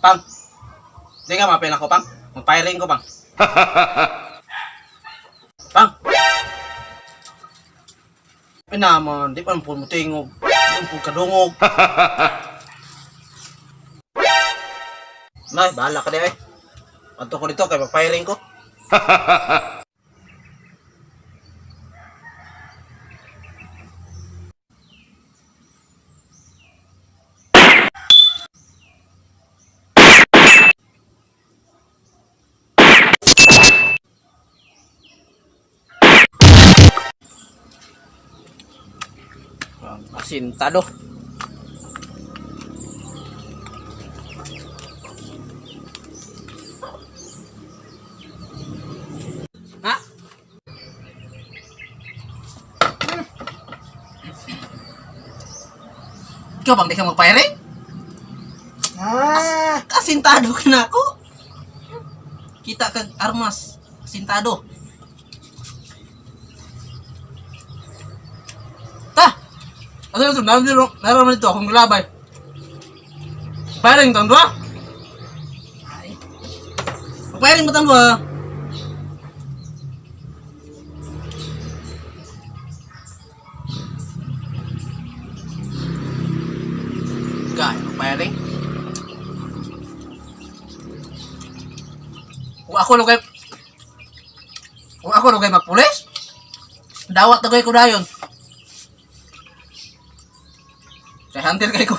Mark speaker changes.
Speaker 1: Pang. Di ka mapil ako, Pang. Magpiring ko, Pang. Pang. Ay naman, di pa po mo tingog. Di po kadungog. Nay, bahala ka di ay. Adto ko dito kay magpiring ko. Asintado. Ha? Ikaw bang di ka magpairing?
Speaker 2: Ah,
Speaker 1: Asintado ka na ako. Kita kag armas. Asintado. Ta! Ano ito? Naroon dito akong gulabay. Pairing tang dua?
Speaker 2: Ay,
Speaker 1: Pairing mo tang dua? Gaya, pairing. Kung ako lugay Kung ako lugay magpulis, dawat na ko dayon. Kay hunter kay ko.